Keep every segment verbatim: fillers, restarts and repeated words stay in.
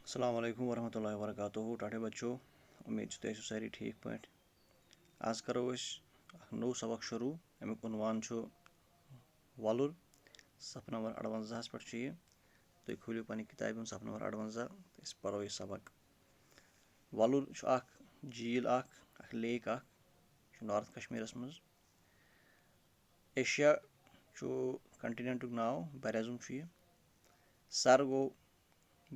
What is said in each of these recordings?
السلام علیکم ورحمۃ اللہ وبرکاتہ۔ ٹاٹھے بچو، امید چھِ تُہۍ ٲسِو سٲری ٹھیٖک پٲٹھۍ۔ آز کرو أسۍ اکھ نوٚو سبق شروٗع۔ اَمیُک عنوان چھُ وۄلُر۔ صفہٕ نمبر اَروَنزاہَس پٮ۪ٹھ چھُ یہِ۔ تُہۍ کھوٗلِو پنٕنۍ کِتابہِ ہُنٛد صفہٕ نمبر اَروَنزاہ تہٕ أسۍ پَرو یہِ سبق۔ وۄلُر چھُ اکھ جھیٖل اکھ، اکھ لیک اکھ، یہِ چھُ نارتھ کشمیٖرَس منٛز۔ ایشیا چھُ کَنٹِنٮ۪نٹُک ناو، براعظم چھُ یہِ۔ سر گوٚو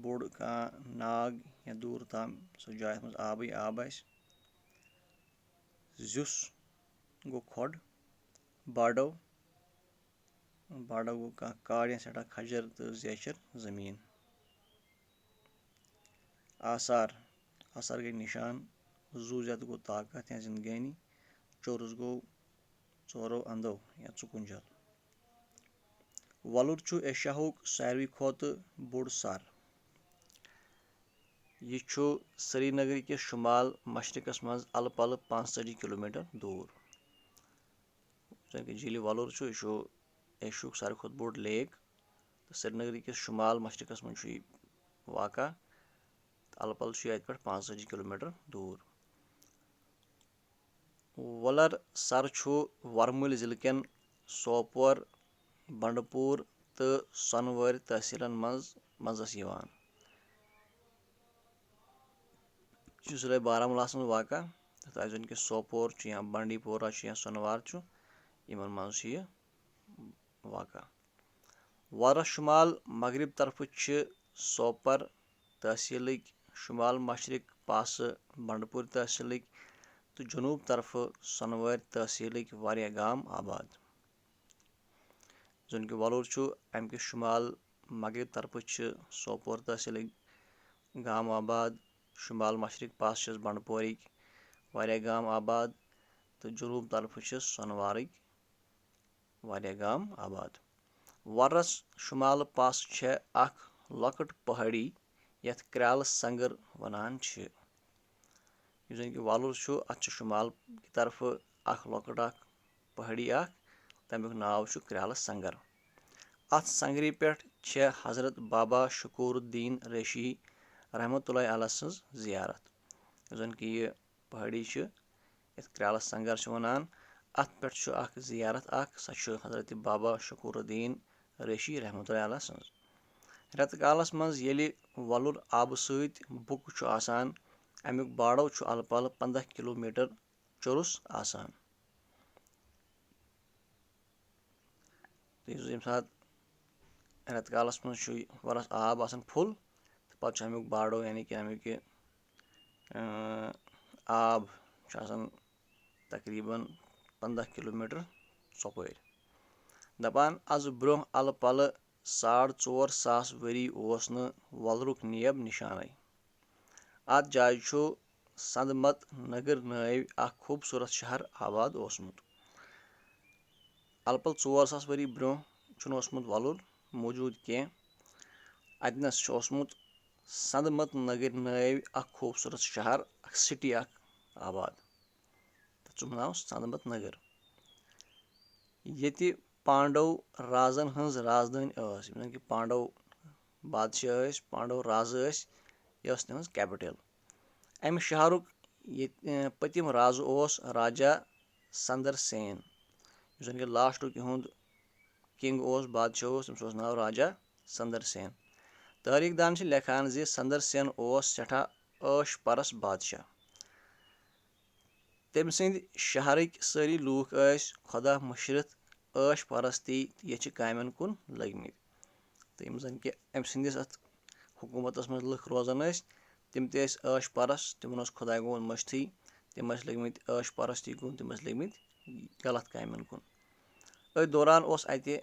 بوٚڑ کانٛہہ ناگ یا دوٗر تام سُہ جاے، یَتھ منٛز آبٕے آب آسہِ۔ زیُس گوٚو کھۄڈ۔ باڈو، باڈو گوٚو کانٛہہ کاڈ یا سٮ۪ٹھاہ کھجر تہٕ زیچھر زٔمیٖن۔ آثار، آثار گٔے نِشان۔ زُو زیٚتہٕ گوٚو طاقت یا زِندگٲنی۔ چورُس گوٚو ژورو اَندو یا ژُکُنجل۔ وۄلُر چھُ ایشیاہُک ساروی کھۄتہٕ بوٚڑ سر۔ یہِ چھُ سرینگرٕ کِس شُمال مشرقس منٛز الہٕ پلہٕ پانٛژتٲجی کلوٗمیٹر دوٗر۔ یُس زَن کہِ جھیٖلہِ وۄلُر چھُ، یہِ چھُ ایشیاہُک ساروی کھۄتہٕ بوٚڑ لیک تہٕ سرینگرٕ کِس شُمال مشرقس منٛز چھُ یہِ واقع۔ تہٕ الہٕ پلہٕ چھُ یہِ اَتہِ پٮ۪ٹھ پانٛژتٲجی کلوٗمیٹر دوٗر۔ وۄلر سر چھُ ورمُلۍ ضلعہٕ کٮ۪ن سوپور، بنڈپور تہٕ سۄنوٲرۍ تحصیلن منٛز منٛزس یِوان۔ یہِ چھُ ضلعے بارہمولاہس منٛز واقع۔ تہٕ یُس زَن کہِ سوپور چھُ یا بانڈی پورہ چھُ یا سۄنوار چھُ، یِمن منٛز چھُ یہِ واقع۔ وۄلرس شُمال مغرب طرفہٕ چھِ سوپور تحصیلٕکۍ، شُمال مشرق پاسہٕ بنڈپور تحصیلٕکۍ تہٕ جنوب طرفہٕ سۄنوٲرۍ تحصیلٕکۍ واریاہ گام آباد۔ یُس زَن کہِ وۄلُر چھُ، اَمہِ کِس شُمال مغرب طرفہٕ چھِ سوپور تحصیلٕکۍ گام آباد، شُمال مشرق پاسہٕ چھِس بنڈپورٕکۍ واریاہ گام آباد تہٕ جنوب طرفہٕ چھِس سۄنوارٕکۍ واریاہ گام آباد۔ وۄلرس شُمالہٕ پاسہٕ چھےٚ اکھ لۄکٕٹ پہٲڑی، یَتھ کرٛالہٕ سنگر وَنان چھِ۔ یُس زَن کہِ وۄلُر چھُ، اَتھ چھُ شُمال کہِ طرفہٕ اکھ لۄکُٹ اکھ پہٲڑی اکھ، تَمیُک ناو چھُ کرٛالہٕ سنگر۔ اَتھ سنگرِ پٮ۪ٹھ چھےٚ حضرت بابا شکور الدین ریشی رحمتہ اللہ علیہ سٕنٛز زیارت۔ یُس زَن کہِ یہِ پہٲڑی چھِ، یَتھ کرٛالہٕ سنگر چھِ وَنان، اَتھ پٮ۪ٹھ چھُ اکھ زیارت اکھ، سۄ چھُ حضرت بابا شکور الدین ریشی رحمتہ اللہ علیہ سٕنٛز۔ رٮ۪تہٕ کالَس منٛز ییٚلہِ وۄلُر آبہٕ سۭتۍ بُک چھُ آسان، اَمیُک باڈو چھُ الہٕ پلہٕ پنٛداہ کلوٗمیٹر چوٚرُس آسان۔ تہٕ یُس ییٚمہِ ساتہٕ رٮ۪تہٕ کالَس منٛز چھُ وۄلرَس آب آسان فُل، تہٕ پَتہٕ چھُ اَمیُک باڈو، یعنی کہِ اَمیُک یہِ، اۭں، آب چھُ آسان تقریٖباً پنٛداہ کلوٗمیٹر ژۄپٲرۍ۔ دَپان، از برٛونٛہہ الہٕ پلہٕ ساڑ ژور ساس ؤری اوس نہٕ وۄلرُک نیب نِشانَے۔ اَتھ جایہِ چھُ سندمت نگر نٲوۍ اکھ خوٗبصوٗرت شہر آباد اوسمُت۔ الہٕ پلہٕ ژور ساس ؤری برٛونٛہہ چھُنہٕ اوسمُت وۄلُر موٗجوٗد کینٛہہ۔ اَتِنَس چھُ اوسمُت سندمت نگر نٲوۍ اکھ خوٗبصوٗرت شہر، اکھ سٹی اکھ آباد۔ تَتھ چھُ ناو سندمت نگر۔ ییٚتہِ پانڈو رازن ہٕنٛز رازدٲنۍ ٲس، یِم زَن کہِ پانڈو بادشاہ ٲسۍ، پانڈو رازٕ ٲسۍ، یہِ ٲس تِہٕنٛز capital۔ اَمہِ شہرُک ییٚتہِ، اَ، پٔتِم رازٕ اوس راجا سندر سین، یُس زَن کہِ لاسٹُک یِہُنٛد king اوس، بادشاہ اوس، تٔمِس اوس ناو راجا سندر سین۔ تٲریٖخ دان چھِ لیکھان زِ سندر سین اوس سٮ۪ٹھاہ عٲش پرس بادشاہ۔ تٔمۍ سٕنٛدۍ شہرٕکۍ سٲری لوٗکھ ٲسۍ خۄدا مٔشرِتھ عٲش پرستی تہٕ یَچھِ کامٮ۪ن کُن لٔگۍ مٕتۍ۔ تہٕ یِم زَن کہِ أمۍ سٕنٛدِس اَتھ حکوٗمتَس منٛز لُکھ روزان ٲسۍ، تِم تہِ ٲسۍ عٲش پرس، تِمَن اوس خۄداے گوٚمُت مٔشتھٕے، تِم ٲسۍ لٔگۍ مٕتۍ عٲش پرستی کُن، تِم ٲسۍ لٔگۍ مٕتۍ غلط کامٮ۪ن کُن۔ أتھۍ دوران اوس اَتہِ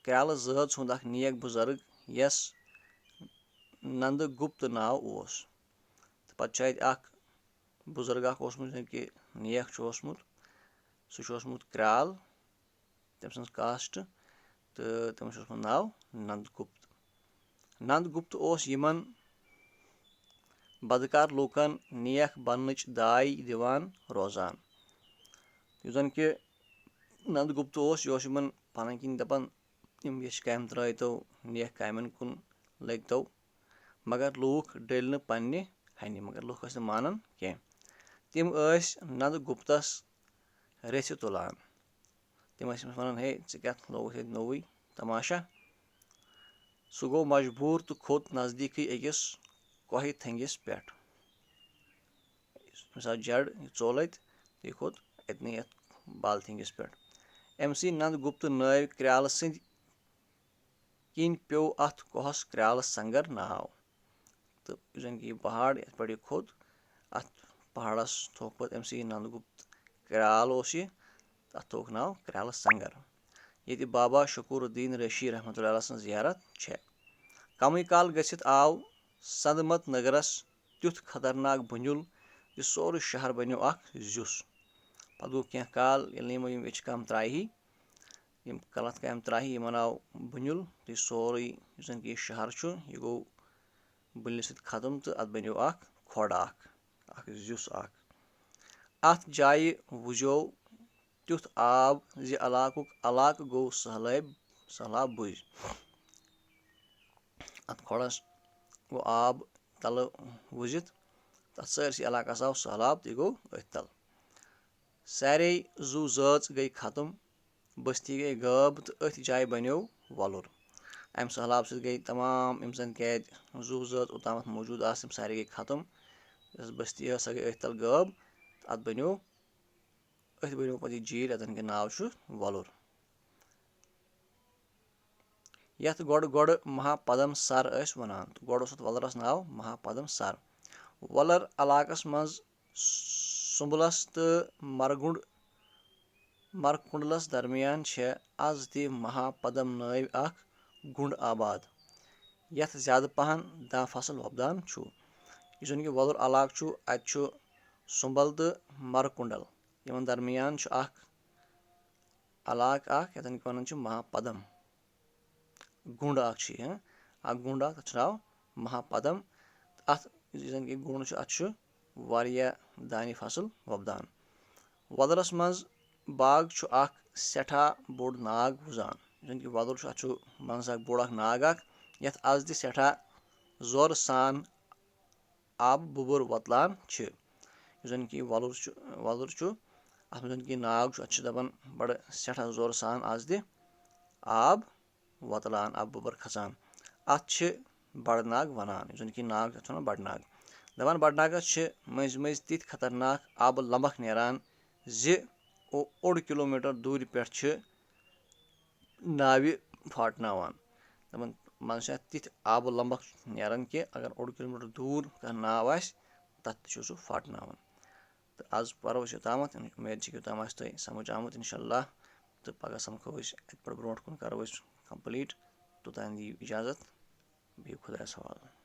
کرٛالہٕ زٲژ ہُنٛد اَکھ نیک بُزرگ، یَس ننٛدٕ گُپت ناو اوس۔ تہٕ پَتہٕ چھُ اَتہِ اَکھ بُزرگ اکھ اوسمُت، یعنی کہِ نیک چھُ اوسمُت، سُہ چھُ اوسمُت کرٛال، تٔمۍ سٕنٛز caste، تہٕ تٔمِس چھُ اوسمُت ناو ننٛد گُپت۔ ننٛد گُپت اوس یِمن بدکار لوٗکن نیک بننٕچ داے دِوان روزان۔ یُس زن کہِ ننٛد گُپت اوس، یہِ اوس یِمن پنٕنۍ کِنۍ دپان، یِم یِژھ کامہِ ترٲوتو، نیک کامٮ۪ن کُن لٔگتو۔ مگر لوٗکھ ڈٔلۍ نہٕ پننہِ ہنہِ، مگر لوٗکھ ٲسۍ نہٕ مانان کینٛہہ۔ تِم ٲسۍ نند گپتس رژھِ تُلان۔ تِم ٲسۍ أمِس وَنان، "ہے، ژٕ کیٛاہ لوگُتھ ییٚتہِ نوٚوُے تماشا؟" سُہ گوٚو مجبوٗر تہٕ کھوٚت نزدیٖکٕے أکِس کۄہہِ تھنٛگِس پٮ۪ٹھ۔ ییٚمہِ ساتہٕ جڑ یہِ ژوٚل اَتہِ، تہٕ یہِ کھوٚت أتنٕے یَتھ بال تھنٛگِس پٮ۪ٹھ۔ ایم سی نند گپت نٲوۍ کرٛالہٕ سٕنٛدۍ کِنۍ پیوٚو اَتھ کۄہَس کرٛالہٕ سنگر ناو۔ تہٕ یُس زَن کہِ یہِ پہاڑ، یَتھ پٮ۪ٹھ یہِ کھوٚت، اَتھ پہاڑَس تھوٚوُکھ پَتہٕ أمۍ سٕے نند گپت کرٛال اوس یہِ، تَتھ تھوٚوُکھ ناو کرٛالہٕ سنگر، ییٚتہِ بابا شکور الدین رشی رحمتہ اللہ سٕنٛز زیارت چھےٚ۔ کمٕے کال گٔژھِتھ آو سندمت نگرس تیُتھ خطرناک بُنیُل زِ سورُے شہر بنیو اکھ زیُس۔ پتہٕ گوٚو کینٛہہ کال، ییٚلہِ نہٕ یِمو یِم ویٚچھِ کامہِ ترٛایہِ، یِم غلط کامہِ ترٛایہِ، یِمن آو بُنیُل، تہٕ یہِ سورُے یُس زن کہِ یہِ شہر چھُ، یہِ گوٚو بُنلہِ سۭتۍ ختم، تہٕ اتھ بنیو اکھ کھۄڈ اکھ، اکھ زیُس اکھ۔ اتھ جایہِ وُزیو تیُتھ آب زِ علاقُک علاقہٕ گوٚو سہلاب، سہلاب بُزۍ۔ اتھ کھۄڈس گوٚو آب تلہٕ وُزِتھ، تتھ سٲرسٕے علاقس آو سہلاب، تہٕ یہِ گوٚو أتھۍ تل۔ سارے زُو زٲژ گٔے ختم، بستی گٔے غٲب، تہٕ أتھۍ جایہِ بنیو وۄلُر۔ امہِ سہلاب سۭتۍ گٔے تمام یِم زن کہِ اتہِ زُو زٲژ اوٚتامتھ موٗجوٗد آسہٕ، تِم سارے گٔے ختم۔ یۄس بستی ٲس، سۄ گٔے أتھۍ تل غٲب، تہٕ اتھ بنیو، أتھۍ بنیو پتہٕ یہِ جھیٖل، یتھ زن کہِ ناو چھُ وۄلُر۔ یتھ گۄڈٕ گۄڈٕ مہاپدم سر ٲسۍ ونان، تہٕ گۄڈٕ اوس اتھ وۄلرس ناو مہاپدم سر۔ وۄلر علاقس منٛز سُمبلس تہٕ مرگُنڈ، مرکنڈلس درمیان چھےٚ از تہِ مہاپدم نٲوۍ اکھ گُنڈ آباد، یتھ زیادٕ پہن داں فصل وۄپدان چھُ۔ یُس زن یہِ وۄلُر علاقہٕ چھُ، اتہِ چھُ سُمبل تہٕ مرکنڈل، یِمن درمیان چھُ اکھ علاقہٕ اکھ، یتھ زن کہِ ونان چھِ مہاپدم۔ گُنڈ اکھ چھُ یہِ، ہاں، اکھ گُنڈ اکھ، تتھ چھُ ناو مہاپدم۔ اتھ یُس زن کہِ گُنڈ چھُ، اتھ چھُ واریاہ دانہِ فصل وۄپدان۔ وۄلرس منٛز باغ چھُ اکھ سٮ۪ٹھاہ بوٚڑ ناگ وُزان۔ یُس زن کہِ وۄلُر چھُ، اتھ چھُ منٛزٕ اکھ بوٚڑ اکھ ناگ اکھ، یتھ از تہِ سٮ۪ٹھاہ زورٕ سان آبہٕ بُبُر وۄتلان چھِ۔ یُس زن کہِ وۄلُر چھُ، وۄلُر چھُ، اتھ منٛز زن کہِ ناگ چھُ، اتھ چھِ دپان بڑٕ سٮ۪ٹھاہ زورٕ سان از تہِ آب وۄتلان، آبہٕ بُبُر کھسان۔ اتھ چھِ بڑٕ ناگ ونان، یُس زن کہِ ناگ چھُ، اتھ چھِ ونان بڑٕ ناگ۔ دپان بڑٕ ناگس چھِ مٔنٛزۍ مٔنٛزۍ تِتھۍ خطرناک آبہٕ لمبکھ نیران زِ او-، اوٚڑ کلوٗمیٹر دوٗرِ پٮ۪ٹھ چھِ ناوِ پھاٹناوان۔ دپان منٛزٕ چھِ اتھ تِتھۍ آبہٕ لمبکھ نیران کہِ اگر اوٚڑ کلوٗمیٹر دوٗر کانٛہہ ناو آسہِ، تتھ تہِ چھُ سُہ پھاٹناوان۔ تہٕ از پرو أسۍ یوٚتامتھ، اُمید چھِ کہِ یوٚتام آسہِ تۄہہِ سمجھ آمُت انشاءاللہ۔ تہٕ پگاہ سمکھو أسۍ اتہِ پٮ۪ٹھ، برونٛٹھ کُن کرو أسۍ complete۔ توٚتام دِیِو اجازت، بِہِو خۄدایس حوالہٕ۔